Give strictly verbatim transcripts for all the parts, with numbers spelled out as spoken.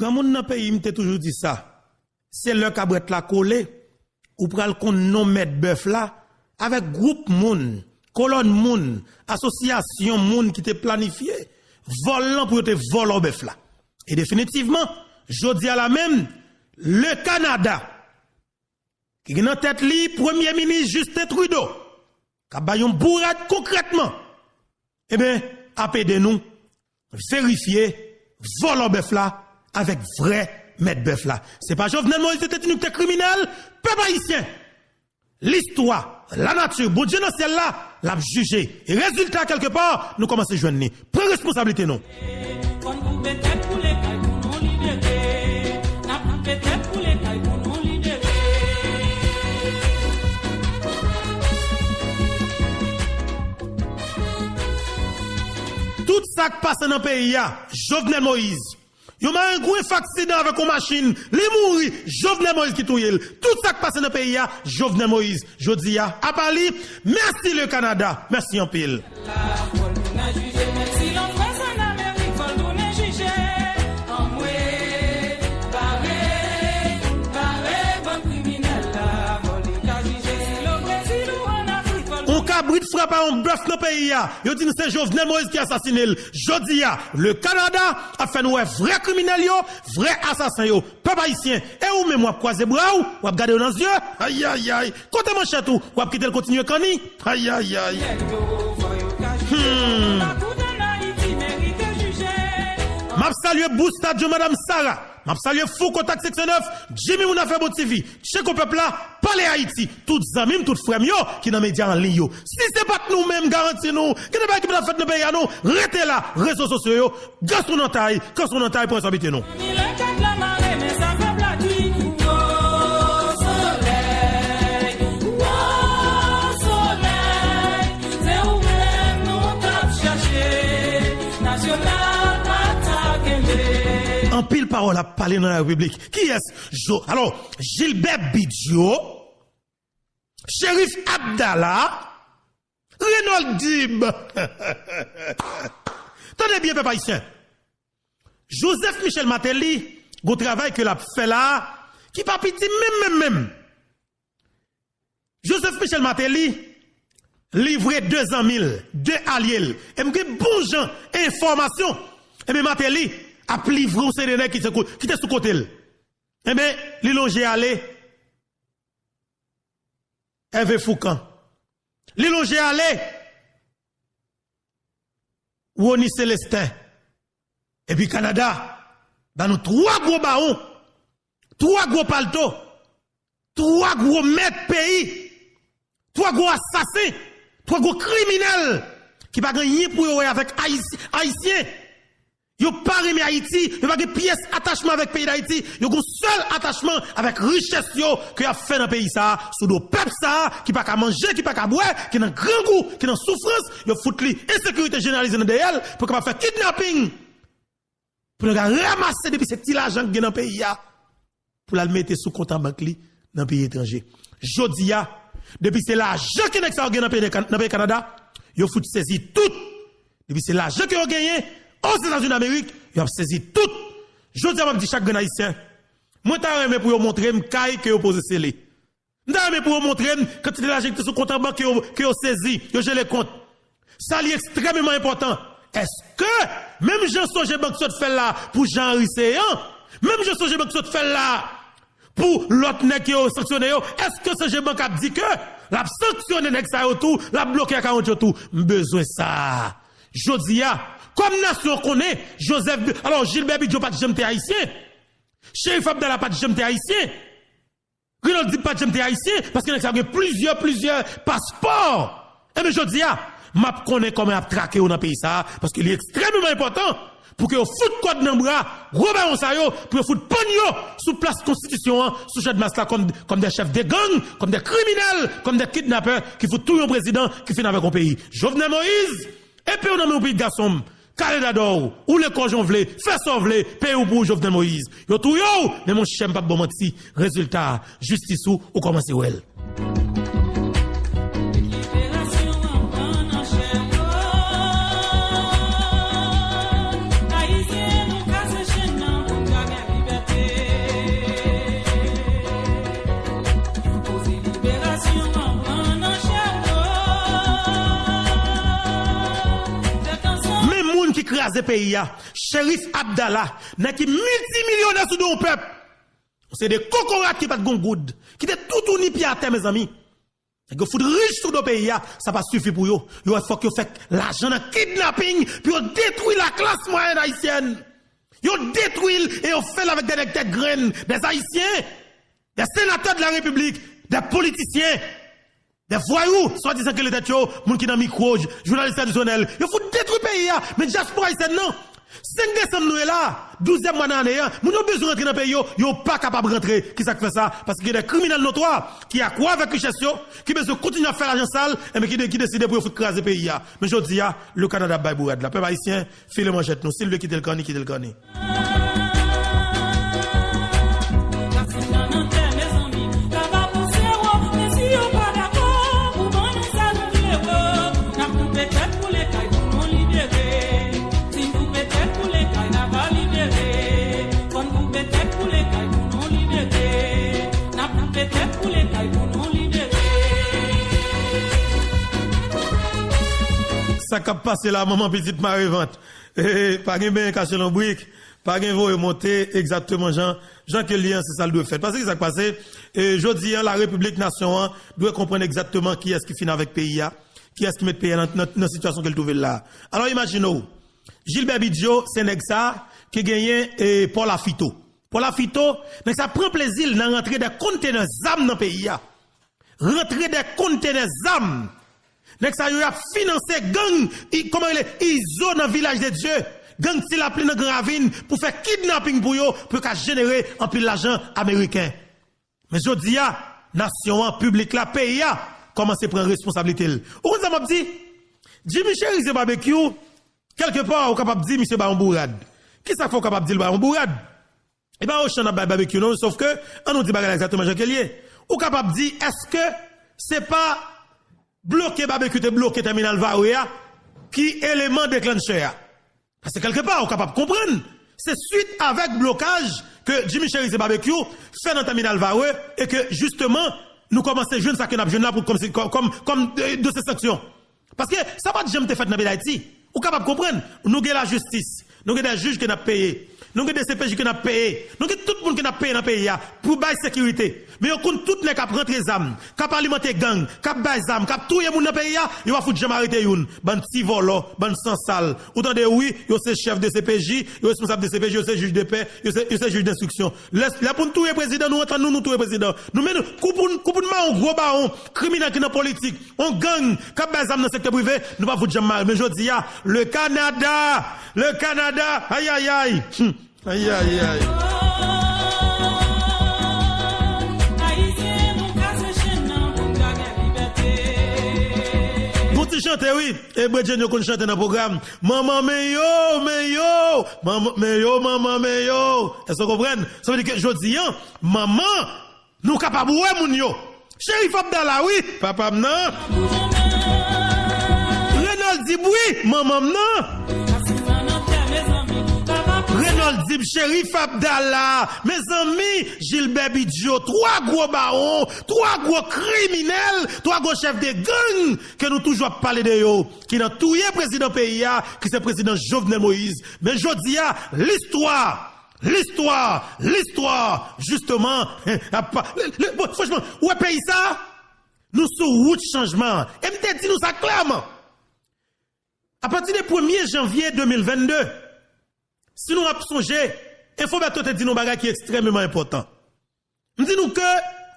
Yon moun nan peyi m te toujou di sa, se lè kabrèt la kole, ou pral konn non mèt bèf la, avèk gwoup moun, kolòn moun, asosyasyon moun ki te planifye vòl lan pou yo te vòlò bèf la. E definitivman, jodi a la menm, le Kanada, ki gen nan tèt li Premye Minis Justin Trudeau, k ap bay yon bourad konkrètman, ebyen, ap ede nou verifye vòlò bèf la avèk vrè mèt bèf la. Se pa Jovenel Moïse te di nou ki te kriminèl, pèp ayisyen. Listwa, lanati, Bondye nan syèl la, l ap jije. E rezilta, kèlkepa, nou kòmanse jwenn li. Pran responsablite nou. Fò n koupe tèt pou lekay pou nou libere. N ap koupe tèt pou lekay pou nou libere. Tout sa k pase nan peyi a, Jovenel Moïse. Yon marengwen fè aksidan avèk yon machin, li mouri, Jovenel Moïse ki touye l. Tout sa k pase nan peyi a, Jovenel Moïse. Jodi a, apa li, mèsi le Kanada, mèsi anpil. On kabrit frape a yon bèf nan peyi a, yo di n se Jovenel Moïse ki asasine l. Jodi a, le Kanada ap fè n wè vrè kriminèl yo, vrè asasen yo. Pèp ayisyen, e ou menm w ap kwaze bra w, w ap gade yo nan zye? Ayayay! Kote manchèt ou? W ap kite l kontinye kanni? Ayayay! Hmm. M ap salye Boustad Jean, Madanm Sara. M ap salye Fouco Tax seksyon nèf, Jimmy Moun Afè Bon T V, Tcheko Pèp la, Pale Ayiti, tout zanmi m, tout frè m yo ki nan medya an liy yo. Si se pa t nou menm, garanti nou, gen de bagay ki pa t ap fèt nan peyi a non. Rete la, rezo sosyo yo, gason nan tay, gason nan tay, pran sa bite nou. Ni le kat la mare, men sa pèp la di. Gwo solèy, gwo solèy, se ou menm nou t ap chache. Nasyonal pa ta kenbe. Anpil pawòl ap pale nan la repiblik. Kiyès? Jo, alò, Gilbert Bidjo, Cherif Abdallah, Renold Dib. Tande byen, pèp ayisyen. Joseph Michel Martelly, gon travay ke l ap fè la, ki pa piti menm, menm, menm. Joseph Michel Martelly livre de zanmi l, de alye l. E m gen bon jan enfòmasyon. Ebyen, Martelly ap livre yon seri de nèg ki te ko-, ki te sou kote l. Ebyen, li lonje ale. Hervé Fourcand. Li lonje ale. Rony Célestin. Epi Kanada, ban nou twa gwo bawon, twa gwo palto, twa gwo mèt peyi, twa gwo asasen, twa gwo kriminèl ki pa gen anyen pou yo wè avèk Ayis-, Ayisyen. Yo pa renmen Ayiti, yo pa gen pyès atachman avèk peyi Dayiti, yo gon sèl atachman avèk richès yo ke y ap fè nan peyi sa a, sou do pèp sa a, ki pa ka manje, ki pa ka bwè, ki nan grangou, ki nan soufrans, yo fout li ensekirite jeneralize nan dèyè l, pou kapab fè kidnaping. Pou nèg la ranmase depi se ti lajan k gen nan peyi a, pou l al mete sou kont an bank li nan peyi etranje. Jodi a, depi se lajan ke nèg sa yo gen nan peyi, nan peyi Kanada, yo fout sezi tout. Depi se lajan ke yo genyen Ozetazini Damerik, y ap sezi tout. Jodi a, m ap di chak grenn Ayisyen, mwen ta renmen pou yo montre m kay ke yo poze sele. M ta renmen pou yo montre m kantite lajan ki te sou kont an bank ke yo, ke yo sezi, yo jele kont. Sa li ekstrèmeman enpòtan. Èske, menm jan Sogebank sot fè l la pou Jean Henry Céant, menm jan Sogebank sot fè l la pou lòt nèg ke yo sanksyone yo, èske Sogebank ap di ke l ap sanksyone nèg sa yo tou, l ap bloke akawont yo tou? M bezwen sa. Jodi a, kòm nasyon konnen, Joseph Bi-, alò, Gilbert Bidjo pa t janm te ayisyen. Cherif Abdallah pa t janm te ayisyen. Renold Dib pa t janm te ayisyen, paske nèg sa yo gen plizyè, plizyè paspò. Ebyen, jodi a, m ap konnen kòman y ap trake yo nan peyi sa a, paske li ekstrèmeman enpòtan pou ke yo fout kòd nan bra gwo bawon sa yo, pou yo fout pann yo sou plas konstitisyon an, sou Chanmas la, kòm, kòm de chèf de gang, kòm de kriminèl, kòm de kidnapè ki fout touye yon prezidan, ki fin avèk yon peyi. Jovenel Moïse, epe w nan men w, pitit gason m. Kale dada w, woule kò w jan w vle, fè sa w vle, peyi w pou ou, Jovenel Moïse. Yo touye w, men monchè, m p ap ba w manti, rezilta a, jistis ou, ou kòmanse wè l. kraze peyi a. Cherif Abdallah, nèg ki miltimilyonè sou do yon pèp. Se de kokorat ki pa t gon goud, ki te toutouni pye atè, mezanmi. Nèg yo fout rich sou do peyi a, sa pa sifi pou yo. Yo wè fòk yo fè lajan nan kidnaping pou yo detwi laklas mwayèn ayisyèn. Yo detwi l e yo fè l avèk de nèg tèt grenn, des Ayisyen, des senatè de la Repiblik, des politisyen, des vwayou, swadizan ke le tèt yo, moun ki nan mikwo, jounalis tradisyonèl. Yo fout detwi peyi a, men dyaspora ayisyèn nan. Senk desanm nou ye la, douzyèm mwa nan ane a, moun yo bezwen rantre nan peyi yo, yo pa kapab rantre. Kisa k fè sa? Paske gen de kriminèl notwa ki akwa avèk richès yo, ki bezwen kontinye ap fè lajan sal, enben ki de-, ki deside pou yo fout kraze peyi a. Men jodi a, le Canada ap bay bourad la. Pèp ayisyen, file manchèt nou. Si l vle kite l kanni, kite l kanni. Rasin nan nan tè, mezanmi, kaba pouse wo, men si yo pa dakò, pou ban nou sa nou vle wo, n ap koupe tèt pou lekay pou nou libere. Si n koupe tèt pou lekay, n a va libere. Fò n koupe tèt pou lekay pou nou libere. N ap koupe tèt pou lekay pou nou libere. Sa k ap pase la, manman pitit mare vant. E, pa gen benyen kache lonbrik, pa gen voye monte, egzakteman jan, jan ke l ye an, se sa l dwe fèt. Paske ki sa k pase? E, jodi a, larepiblik, nasyon an, dwe konprann egzakteman kiyès ki fin avèk peyi a, kiyès ki met peyi a nan, nan, nan sitiyasyon ke l twouve l la. Alò, imajine w, Gilbert Bidjo, se nèg sa ki genyen, e, pò Lafito. Pò Lafito, nèg sa pran plezi l nan rantre de kontenè zam nan peyi a. Rantre de kontenè zam. Nèg sa yo y ap finanse gang, i-, kòman rele, Izo nan Vilaj de Dye. Gang Ti Lapli nan Gran Ravin pou fè kidnaping pou yo, pou yo ka jenere anpil lajan ameriken. Men jodi a, nasyon an, piblik la, peyi a, kòmanse pran responsablite l. Ou konn sa m ap di? Jimmy Chérizier Barbecue, kèlkepa, ou kapab di misye bay yon bourad. Kisa k fè w kapab di l bay yon bourad? E pa Ochan n ap bay Barbecue non, sòf ke, ann nou di bagay la egzakteman jan ke l ye. Ou kapab di, èske se pa bloke Barbecue te bloke tèminal Varreux a ki eleman deklanchè a? Paske kèlkepa, ou kapab konprann, se swit avèk blokaj ke Jimmy Chérizier Barbecue fè nan tèminal Varreux e ke, jisteman, nou kòmanse jwenn sa ke n ap jwenn la pou kòmsi, kòm, kòm, kòm, e, dosye sanksyon. Paske sa pa t janm te fèt nan peyi Dayiti. Ou kapab konprann, nou gen lajistis, nou gen de jij ke n ap peye, nou gen D C P J ke n ap peye, nou gen tout moun ke n ap peye nan peyi a pou bay sekirite. Men yo konn tout nèg k ap rantre zam, k ap alimante gang, k ap bay zam, k ap touye moun nan peyi a, yo pa fout janm arete youn. Bann ti vòlò, bann sansal. Ou tande wi, yo se chèf D C P J, yo responsab D C P J, yo se jij de pè, yo se, yo se jij denstriksyon. Lè, lè pou n touye prezidan, nou antann nou, nou touye prezidan. Nou menm, kou pou n, kou pou n mare yon gwo bawon, kriminèl ki nan politik, yon gang k ap bay zam nan sektè prive, nou pa fout janm mare. Men jodi a, le Canada, le Canada, ayayay. Hum. Ayayay. Ayisyen, nou kase chenn nan pou n ka gen libète. Gon ti chante, wi. E Bredjenn yo konn chante nan pwogram. Manman men yo, men yo. Manman men yo, manman men yo. Èske w konprann? Sa vle di ke jodi a, manman, nou kapab wè moun yo. Cherif Abdallah, wi, papa m nan. Renold Dib, wi, manman m nan. Renold Dib, Cherif Abdallah, mezanmi, Gilbert Bidjo, twa gwo bawon, twa gwo kriminèl, twa gwo chèf de gang ke nou toujou ap pale de yo, ki nan touye prezidan peyi a, ki se prezidan Jovenel Moïse. Men jodi a, listwa, listwa, listwa, jisteman, ap pa-, le, le, bon, franchman, ou wè peyi sa, nou sou wout chanjman. E m te di nou sa klèman. Apati de premye janvye de mil vennde, si nou ap sonje, Enfo Bertho te di nou bagay ki ekstrèmeman enpòtan. M di nou ke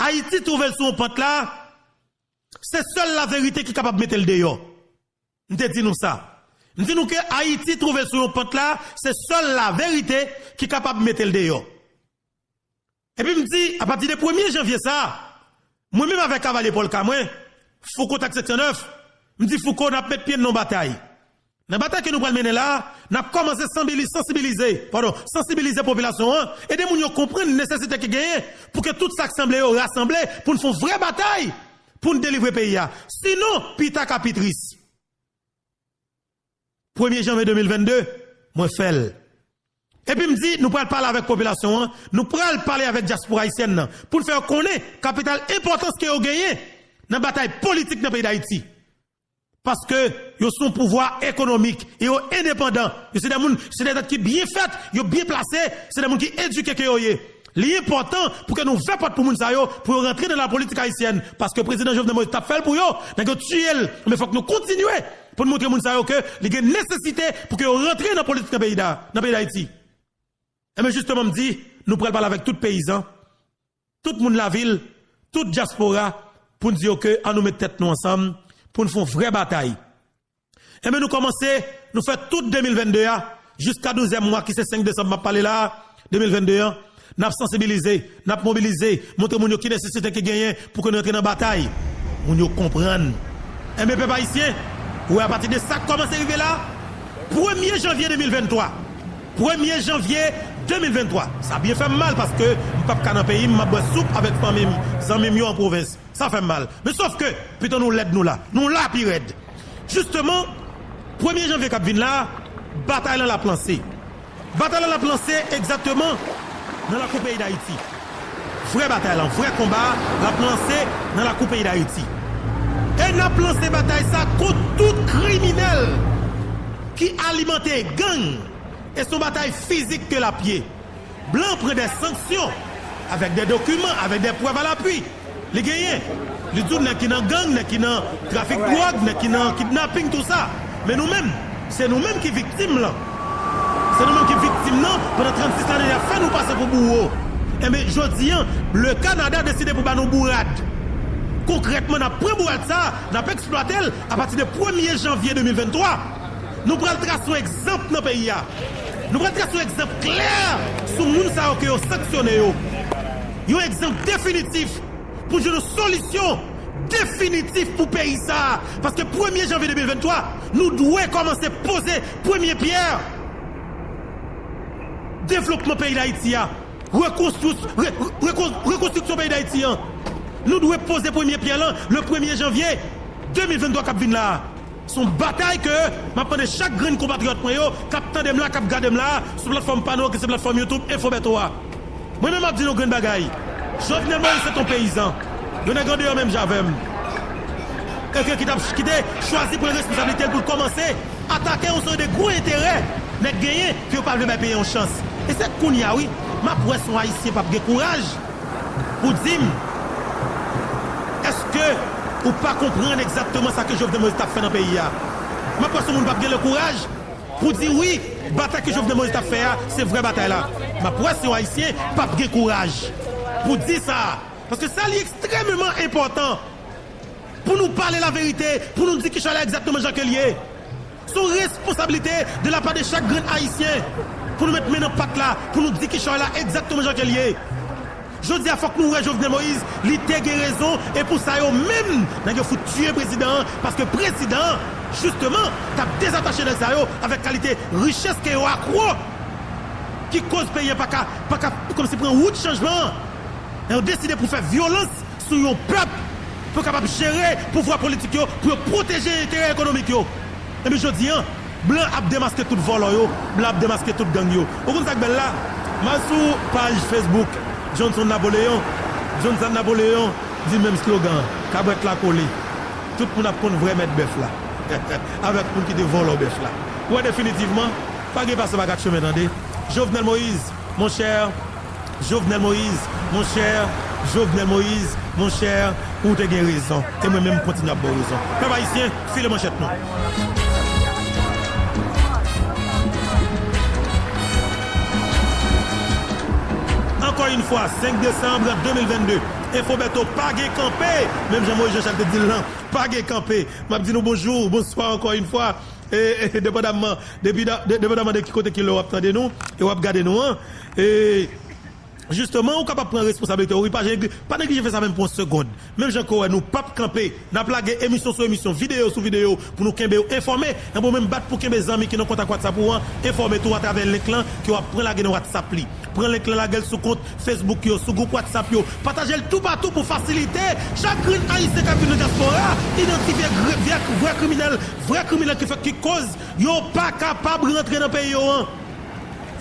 Ayiti twouve l sou yon pant la, se sèl laverite ki kapab mete l deyò. M te di nou sa. M di nou ke Ayiti twouve l sou yon pant la, se sèl laverite ki kapab mete l deyò. Epi m di, apati de premye janvye sa a, mwen menm avèk kavalye Pòlka mwen, Fouco Tak senk san nèf, m di Fouco, n ap met pye n nan batay. Nan batay ke nou pral mennen la a, n ap kòmanse sanbili-, sansibilize, padon, sansibilize popilasyon an, ede moun yo konprann nesesite ki genyen pou ke tout sa k sanble yo rasanble, pou n fè yon vrè batay, pou n delivre peyi a. Sinon, pita ka pi tris. Premye janvye de mil vennde, mwen fè l. Epi m di, nou pral pale avèk popilasyon an, nou pral pale avèk dyaspora ayisyèn nan, pou n fè yo konnen kapital enpòtans ke yo genyen nan batay politik nan peyi Dayiti. Paske yo se yon pouvwa ekonomik e yo endepandan. Yo se de moun, se de tèt ki byen fèt, yo byen plase, se de moun ki edike ke yo ye. Li enpòtan pou ke nou ouvè pòt pou moun sa yo, pou yo rantre nan lapolitik ayisyèn. Paske prezidan Jovenel Moïse t ap fè l pou yo, nèg yo tiye l. Men fòk nou kontinye pou n montre moun sa yo ke li gen nesesite pou ke yo rantre nan politik nan peyi da, nan peyi Dayiti. Enben, jisteman, m di, nou pral pale avèk tout peyizan, tout moun lavil, tout dyaspora, pou n di yo ke ann nou met tèt nou ansanm, pou n fè yon vrè batay. Enben, nou kòmanse, nou fè tout de mil venn de a, jiska douzyèm mwa, ki se senk desanm m ap pale la a, de mil venn de an, n ap sansibilize, n ap mobilize, montre moun yo ki nesesite ki genyen pou ke nou rantre nan batay. Moun yo konprann. Enben, pèp ayisyen, ou wè, apati de sa k kòmanse rive la, premye janvye de mil venn twa, premye janvye de mil venn twa, sa byen fè m mal paske m p ap ka nan peyi m, m ap bwè soup avèk fanmi m, zanmi m yo an pwovens. Sa fè m mal. Men sòf ke, pito nou lèd nou la. Nou la pi rèd. Jisteman, premye janvye k ap vin la, batay lan l ap lanse. Batay lan l ap lanse egzakteman nan lakou peyi Dayiti. Vrè batay lan, vrè konba a, l ap lanse nan lakou peyi Dayiti. E n ap lanse batay sa kont tout kriminèl ki alimante gang. E se yon batay fizik ke l ap ye. Blan pran de sanksyon, avèk de dokiman, avèk de prèv alapui. Li genyen. Li di w nèg ki nan gang, nèg ki nan trafik dwòg, nèg ki nan kidnaping, tou sa. Men nou menm, se nou menm ki viktim lan. Se nou menm ki viktim nan, pandan trannsis lane y ap fè nou pase pou bouwo. Enben, jodi an, le Kanada deside pou ba nou bourad. Konkrètman, n ap pran bourad sa a, n ap eksplwate l apati de premye janvye de mil venn twa. Nou pral trase yon egzanp nan peyi a. Nou pral trase yon egzanp klè sou moun sa yo ke yo sanksyone yo. Yon egzanp definitif pou jwenn yon solisyon definitif pou peyi sa a. Paske premye janvye de mil venn twa, nou dwe kòmanse poze premye pyè devlopman peyi Dayiti a. Rekonstwi-, re-, rekon-, rekonstriksyon peyi Dayiti an. Nou dwe poze premye pyè lan le premye janvye de mil venn twa k ap vin la a. Se yon batay ke m ap mande chak grenn konpatriyòt mwen yo k ap tande m la, k ap gade m la, sou platfòm pa nou ki se platfòm YouTube Info Bèto a. Mwen menm m ap di nou grenn bagay. Jovenel Moïse se yon peyizan. Yon nèg andeyò menm jan avè m. E ke ki t ap, ki te chwazi pran responsablite l pou l kòmanse atake yon seri de gwo enterè nèg genyen ke yo pa vle bay peyi a yon chans. E se kounye a wi, m ap wè si yon Ayisyen p ap gen kouraj pou di m, èske ou pa konprann egzakteman sa ke Jovenel Moïse t ap fè nan peyi a? M ap wè si yon moun p ap gen le kouraj pou di wi, batay ke Jovenel Moïse t ap fè a, se vrè batay la. M ap wè si yon Ayisyen p ap gen kouraj pou di sa. Paske sa li ekstrèmeman enpòtan pou nou pale laverite, pou nou di kichòy la egzakteman jan ke l ye. Se yon responsablite de la pa de chak grenn Ayisyen pou nou met men nan pat la, pou nou di kichòy la egzakteman jan ke l ye. Jodi a, fòk nou wè Jovenel Moïse, li te gen rezon, e pou sa yo menm, nèg yo fout tiye prezidan an, paske prezidan an, jisteman, t ap dezatache nèg sa yo avèk kalite richès ke yo akwo, ki koz peyi a pa ka, pa ka kòmsi pran wout chanjman an. E yo deside pou fè vyolans sou yon pèp pou yo kapab jere pouvwa politik yo, pou yo pwoteje enterè ekonomik yo. Epi jodi a, blan ap demaske tout vòlò yo, blan ap demaske tout gang yo. Ou konn sa k bèl la? M al sou paj Facebook Johnson Napoléon. Johnson Napoléon di menm slogan an, kabrèt la kole. Tout moun ap konn vrè mèt bèf la avèk moun ki te vòlò bèf la. Ou wè, definitivman, pa gen pase pa kat chemen, tande. Jovenel Moïse, monchè, Jovenel Moïse, monchè, Jovenel Moïse, monchè, ou te gen rezon. E mwen menm, m kontinye ap ba w rezon. Pèp ayisyen, file manchèt nou. Encore une fois, senk desanm de mil vennde, Info Bèto pa gen kanpe. Menm jan Moïse Jean Charles te di l lan, pa gen kanpe. M ap di nou bonjou, bonswa encore une fois. E, e, depandamman, depi da, de, depandamman de ki kote ki lè w ap tande nou, e w ap gade nou an, e, jisteman, ou kapab pran responsablite w, wi, pa neglije, pa neglije fè sa menm pou yon segonn. Menm jan ke w wè, nou p ap kanpe, n ap lage emisyon sou emisyon, videyo sou videyo, pou nou kenbe w enfòme. Enben, ou menm bat pou kenbe zanmi ki nan kontak WhatsApp ou an enfòme tou atravè link lan ke w ap pran lage nan WhatsApp li. Pran link lan, lage l sou kont Facebook yo, sou gwoup WhatsApp yo. Pataje l toupatou pou fasilite chak grenn Ayisyen k ap viv nan dyaspora idantifye gre-, vrè, vrè kriminèl, vrè kriminèl ki fè, ki koz yo pa kapab rantre nan peyi yo an.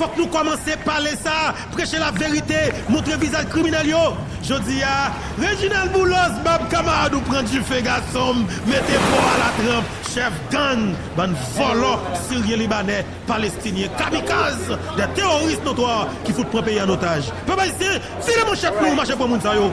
Fòk nou kòmanse pale sa, preche laverite, montre vizaj kriminèl yo. Jodi a, Reginald Boulos, bab kamarad ou pran dife gason m, mete po a latranp, chèf gang, bann vòlò, siryen, libanè, palestinyen, kamikaz, de teworis notwa ki fout pran peyi an otaj. Pèp ayisyen, vire manchèt nou, mache pran moun sa yo.